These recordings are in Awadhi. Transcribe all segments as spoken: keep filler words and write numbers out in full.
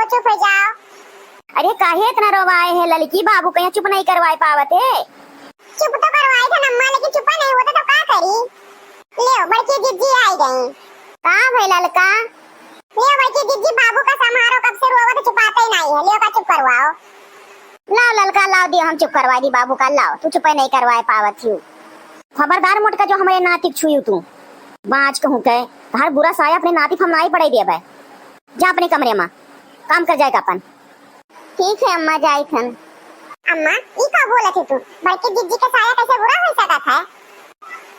चुप हो जाओ। अरे काहे इतना रोवाए है ललकी, बाबू कहिया चुप नहीं करवाए पावत है? चुप तो करवाए थे अम्मा, लेकिन चुप नहीं होता तो का करी? लियो बड़की जिज्जी आई गई। का भई ललका? लियो बड़की जिज्जी, बाबू का समारो, कब से रोवत चुपाते ही नहीं है, लियो का चुप करवाओ। लाओ ललका, लाओ, दियो हम चुप करवा दी बाबू का, लाओ, तू चुपे नहीं करवाए पावत हियो। खबरदार मोटका, जो हमरे नातिक छुयू तू, बाँझ कहूँ के, तहार बुरा साया अपने नातिक हम नाई पड़े देबे। जा अपने कमरे मा, काम कर जाएगा अपन। ठीक है अम्मा, जाई थन। अम्मा, ई का बोलत है तू? बड़की जिज्जी के साया कैसे बुरा हो सकत है?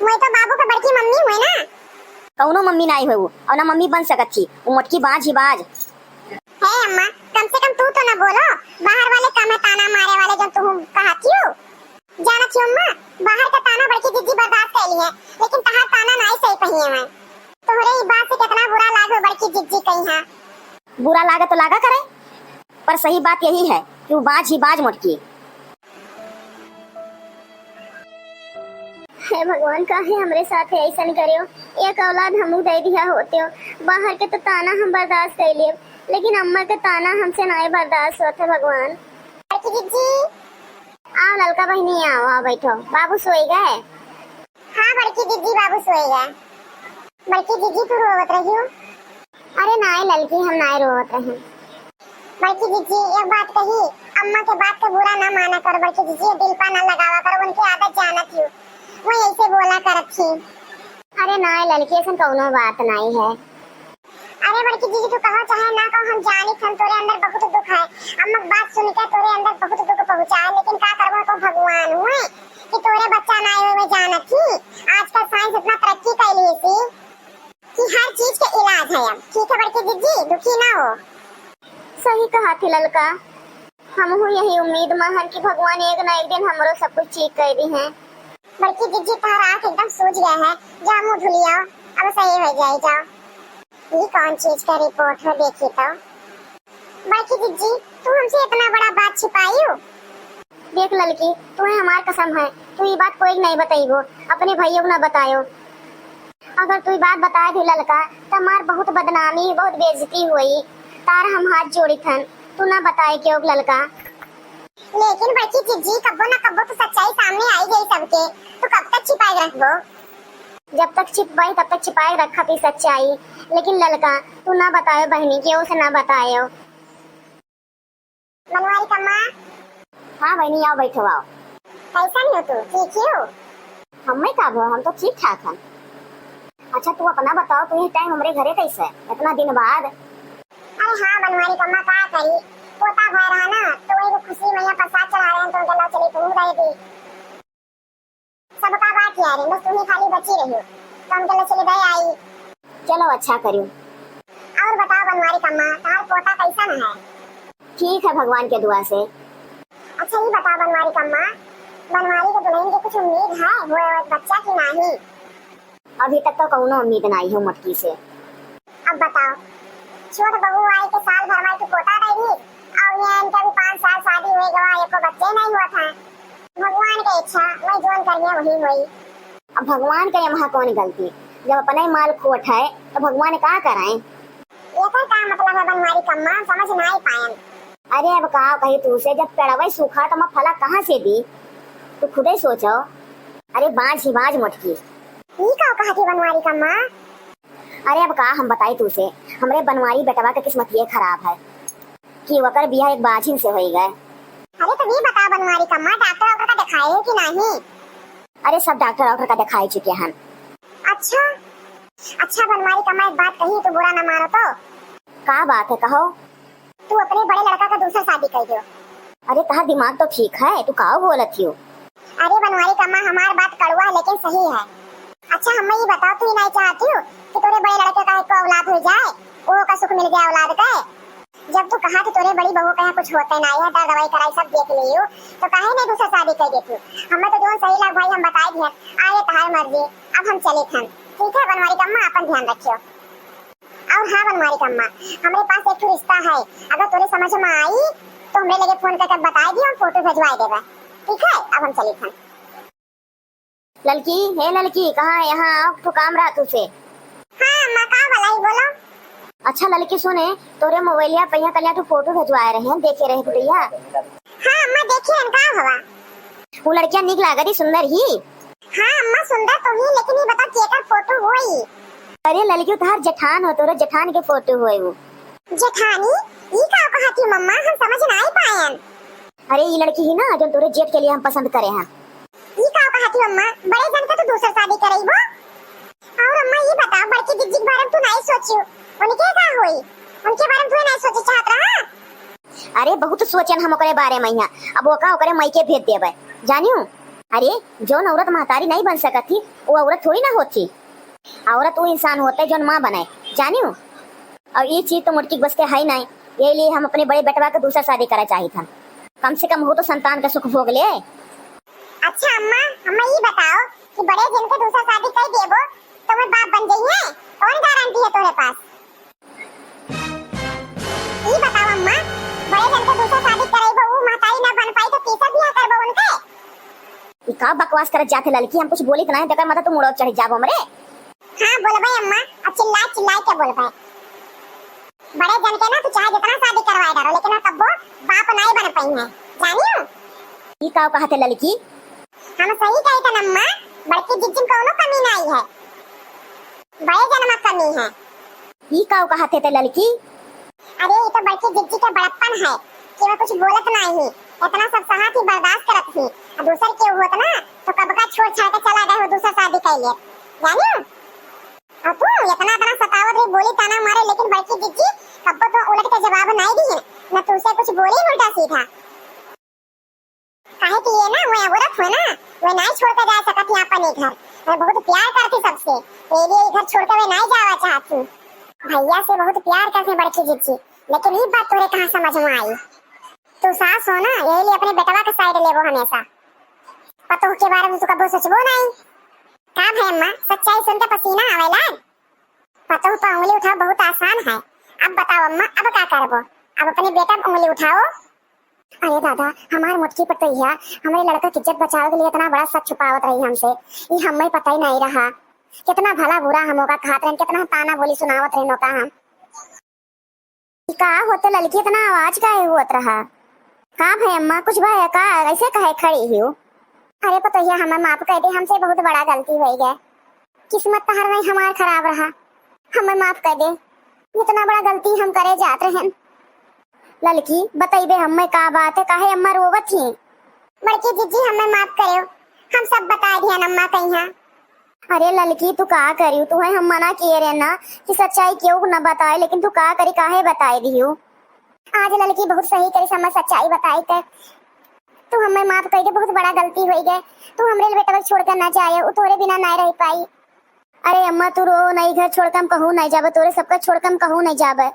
वही तो बाबू के बड़की मम्मी हुई ना। कौनो मम्मी नाई हुई वो, और ना मम्मी बन सकत थी, वो मोटकी बाँझ ही बाँझ। हे अम्मा, कम से कम तू तो ना बोलो, बाहर वाले कम है ताना मारे वाले जो तू कहती हो। जानत हो अम्मा, बाहर का ताना बड़की जिज्जी बर्दाश्त कर ली है, लेकिन तहार ताना नाई सही पहिए हैं। तोहरे ई बात से कितना बुरा लागो बड़की जिज्जी कही है। बुरा लागे तो लागा करे, पर सही बात यही है कि वो बाँझ ही बाँझ मोटकी। हे भगवान, काहे हमरे साथ ऐसन करियो? एक औलाद हमू दे दिया होते हो। बाहर के तो ताना हम बर्दाश्त कर लिए, लेकिन अम्मा के ताना हमसे नाई बर्दाश्त होते भगवान। बड़की जिज्जी। आओ ललका बहिनी, आओ, आओ बैठो। बाबू सोई गए? हाँ बड़की जिज्जी, बाबू सोई गए। बड़की जिज्जी, तू रोवत रही हो? अरे नाई ललकी, हम नाई रोवत रहे। बड़की जिज्जी, एक बात कही, अम्मा के बात के बुरा ना माना कर बड़की जिज्जी, दिल पा ना लगावा कर, उनकी आदत जानत ही, वो ऐसे बोला करत थी। अरे नाई ललकी, ऐसन कौनो बात नाई है। अरे बड़की जिज्जी, तू कहो चाहे ना कहो, हम जानी थन तोरे अंदर बहुत दुख है। अम्मा के बात सुन के तोरे अंदर बहुत दुख पहुँचा है, लेकिन का करबो, तो भगवान हुए कि तोरे बच्चा ना आए हुए जानत ही। आजकल साइंस इतना तरक्की कर ली थी कि हर चीज के इलाज है अब। ठीक है बड़की जिज्जी, दुखी ना हो। सही कहा थी ललका, हम यही उम्मीद में हन कि भगवान एक ना एक दिन हमरो सब कुछ ठीक कर दी है। बड़की जिज्जी, तोहरा आँख एकदम सूज गया है, जा मुँह धुली आओ, अब सही हो जाए, जाओ। ये कौन चीज का रिपोर्ट है, देखी तो। बड़की जिज्जी, तू हमसे इतना बड़ा बात छिपाई हो? देख ललकी, तुम्हें हमार कसम है, तू ये बात कोई नहीं बताइबो, अपने भैया को ना बतायो। अगर तू ये बात बताए भी ललका, तो हमार बहुत बदनामी, बहुत बेइज्जती हुई। तार हम हाथ जोड़ी थन, तू ना बताए क्यों ललका। लेकिन बड़की जिज्जी, कब्बो ना कब्बो तो सच्चाई सामने आई गई सबके, तो कब तक छिपाए रखबो? जब तक छिपाई तब तक छिपाए रखा थी सच्चाई, लेकिन ललका तू ना बतायो बहनी, केहू से ना बतायो। बनवारी कम्मा। हाँ बहनी, आओ बैठो, आओ। कैसन हो तू, ठीक हो? हमें का भो, हम तो ठीक ठाक हन। अच्छा तू अपना बताओ, तू ये टाइम हमरे घरे कैसे, इतना दिन बाद? अरे हाँ बनवारी कम्मा, का करी, पोता भय रहा ना, तो वही को खुशी में यहाँ प्रसाद चढ़ा रहे हैं, तो उनके लौ चली तू दे दी। सबका बात यार, बस तू ही खाली बची रही हो, तो उनके लौ चली दे आई। चलो अच्छा करियो। और बताओ बनवारी कम्मा, तार पोता कैसन है? ठीक है भगवान के दुआ से। अच्छा ये बताओ बनवारी कम्मा, बनवारी के दुल्हन के कुछ उम्मीद है, हुए बच्चा की नहीं? अभी तक तो कौनो उम्मीद नाई है मोटकी से। अब बताओ, छोट बहू आई के साल भर में तू पोता रही, और ये इनके भी पाँच साल शादी हुए गवा, एको बच्चे नहीं हुआ था। भगवान के इच्छा, मैं जोन करनी है वही हुई। अब भगवान के यहाँ कौन गलती, जब अपने माल खोट है तो भगवान का कराए? एकर का मतलब है बनवारी कम्मा, समझ नाई पायन। अरे अब का कही तू से, जब पेड़वे सूखा तो मैं फला कहाँ से दी? तू खुदे सोचो। अरे बाज ही बाज मोटकी। ई का कहा थी बनवारी कम्मा? अरे अब का हम बताई तू से, हमरे बनवारी बेटवा के किस्मत ये खराब है कि ओकर बियाह एक बाझिन से होई गए। अरे तो ये बताओ बनवारी कम्मा, डॉक्टर वॉक्टर का दिखाए हो कि नहीं? अरे सब डॉक्टर वॉक्टर का दिखाई चुके हन। अच्छा, अच्छा बनवारी कम्मा, एक बात कही, तू बुरा ना मानो तो। का बात है, कहो। तू अपने बड़े लड़का का दूसरा शादी कर दियो। अरे तहार दिमाग तो ठीक है, तू का बोलत हियो? अरे बनवारी कम्मा, हमार बात कड़वा है लेकिन सही है। अच्छा हमें ये बताओ, तू ही नहीं चाहती हो कि तोरे बड़े लड़के का एक औलाद हो जाए, वो का सुख मिल जाए औलाद का? जब तू कहा कि तोरे बड़ी बहू का यहाँ कुछ होते ना है, दर दवाई कराई सब देख लियो, तो काहे नहीं दूसरा शादी कर देती? हमें तो जोन सही लग भाई हम बताए दिए, आए तहार मर्जी, अब हम चले थन। ठीक है बनवारी कम्मा, अपन ध्यान रखियो। और हाँ बनवारी कम्मा, हमरे पास एक ठो रिश्ता है, अगर तोरे समझ में आई तो हमरे लगे फोन करके बताए दियो, हम फोटो भेजवाए देबे। ठीक है, अब हम चले थन। ललकी, हे ललकी, कहाँ है? यहाँ आओ, तो काम रहा तुझसे। हाँ अम्मा, का भलाई बोलो। अच्छा ललकी सुने, तोरे मोबाइलिया पे यहाँ कलिया तू फोटो भेजवाए रहे हैं, देखे रहे तू भैया। हाँ अम्मा, देखे हैं, का हवा? वो लड़किया निक लागत ही, सुंदर ही। हाँ अम्मा, सुंदर तो ही, लेकिन ये बता केकर फोटो होई? अरे ललकी, तोहार जेठान हो, तोरे जेठान के फोटो होए वो। जेठानी? ई का कहत ही मम्मा, हम समझ नाई पायन। अरे ई लड़की ही ना, जो तोरे जेठ के लिए हम पसंद करे हैं। ई का कहत ही अम्मा, बड़े जन के तू दूसर शादी करइबो? और अम्मा ई बता, बड़की जिज्जी के बारे में तू नाई सोचियो, उनके का होई? उनके बारे में तू नाई सोचे चाहत रहा? अरे बहुत सोचन हम ओकरे बारे में यहाँ, अब ओका ओकरे माई के भेज देबे, जानियो। अरे जौन औरत महतारी नहीं बन सकत थी, वो औरत थोड़ी ना होती। औरत वो इंसान होते जौन माँ बने, जानियो। और ये चीज तो मोटकी के बस के है ही नहीं, यही लिए हम अपने बड़े बेटवा के दूसर शादी करा चाहित हन। कम से कम वो तो संतान का सुख भोग ले। अच्छा अम्मा, अम्मा ई बताओ कि बड़े जन के दूसर शादी कर देबो तो मैं बाप बन जाइए, कौन गारंटी है तोरे पास? ई बताओ अम्मा, बड़े जन के दूसर शादी करइबो, ऊ महतारी ना बन पाई तो तीसर बियाह करबो उनके? ई का बकवास करत जात है ललकी, हम कुछ बोलित नहीं, तेकर मतलब तू मुड़ो चढ़ जाबो हमरे। हाँ बोलबे अम्मा, अब चिल्ला चिल्ला के बोलबे। बड़े जन के ना तू चाहे जितना शादी करवाए डारो, लेकिन वो कब्बो बाप नाई बन पाई है, जानियो? ई का कहत है ललकी? हम सही कही तन अम्मा, बड़की जिज्जी में कौनो कमी नाई है, बड़े जन में कमी है। ई का कहत है ते ललकी? अरे ई तो बड़की जिज्जी के बड़प्पन है कि वह कुछ बोलत नाई ही, इतना सब सहत ही, बर्दाश्त करत ही। आ दूसर के होत ना तो कब का छोड़ छाड़ के चला गए हो दूसर शादी कर लिए, जानियो? और तू इतना इतना सतावत रही, बोली ताना मारे, लेकिन बड़की जिज्जी कब्बो तो उलट के जवाब नाई दी है, न तू उसे कुछ बोली उल्टा सीधा। काहे कि ये ना, वो औरत हो ना, वो नाई छोड़ के जा सकत ही अपन ही घर। वो बहुत प्यार करती सबसे, ये लिए ये घर छोड़ के वो नाई जावा चाहती। भैया से बहुत प्यार करती बड़की जिज्जी, लेकिन ये बात तोरे कहाँ समझ में आई? तू सास हो ना, यही लिए अपने बेटवा के साइड लेबो हमेशा। पतोह के बारे में तू कबो सोचबो नाई। का भई अम्मा, सच्चाई सुन के पसीना आवे लाग? पतोह पर उंगली उठाओ बहुत आसान है। अब बताओ अम्मा, अब का करबो? अब अपने बेटा पर उंगली उठाओ। अरे दादा, हमार मोटकी पतोहिया हमरे लड़का के इज्जत बचावे के लिए इतना बड़ा सच छुपावत रही हमसे, ई हमें पता ही नहीं रहा। कितना भला बुरा हम ओका कहत रहन, कितना ताना बोली सुनावत रहन ओका हम। ई का होत ललकी, इतना आवाज काहे होत रहा? का भई अम्मा, कुछ भया का? ऐसे काहे खड़ी हियो? अरे पतोहिया, हमें माफ कर दे, हमसे बहुत बड़ा गलती हो गया। किस्मत तहार नहीं हमार खराब रहा, हमें माफ कर दे, इतना बड़ा गलती हम करे जात रहन। ललकी, बतइबे हमें का बात है, काहे अम्मा रोवत ही? बड़की जिज्जी, हमें माफ करेव, हम सब बताए दिहन अम्मा कइहाँ। अरे ललकी, तू का करियो, तू है हम मना किए रहे ना कि सच्चाई केहू न बताए, लेकिन तू का करी, काहे बताए दियो? आज ललकी बहुत सही करी, हमें सच्चाई बताई ते। तू हमें माफ कर दे, बहुत बड़ा गलती हो गए। तू हमरे बेटवा छोड़ कर ना जाए, उ तोरे बिना ना रह पाई। अरे अम्मा, तू रो नहीं, घर छोड़ के हम कहूँ नहीं जाबे, तोरे सबका छोड़ के हम कहूँ नहीं जाबे।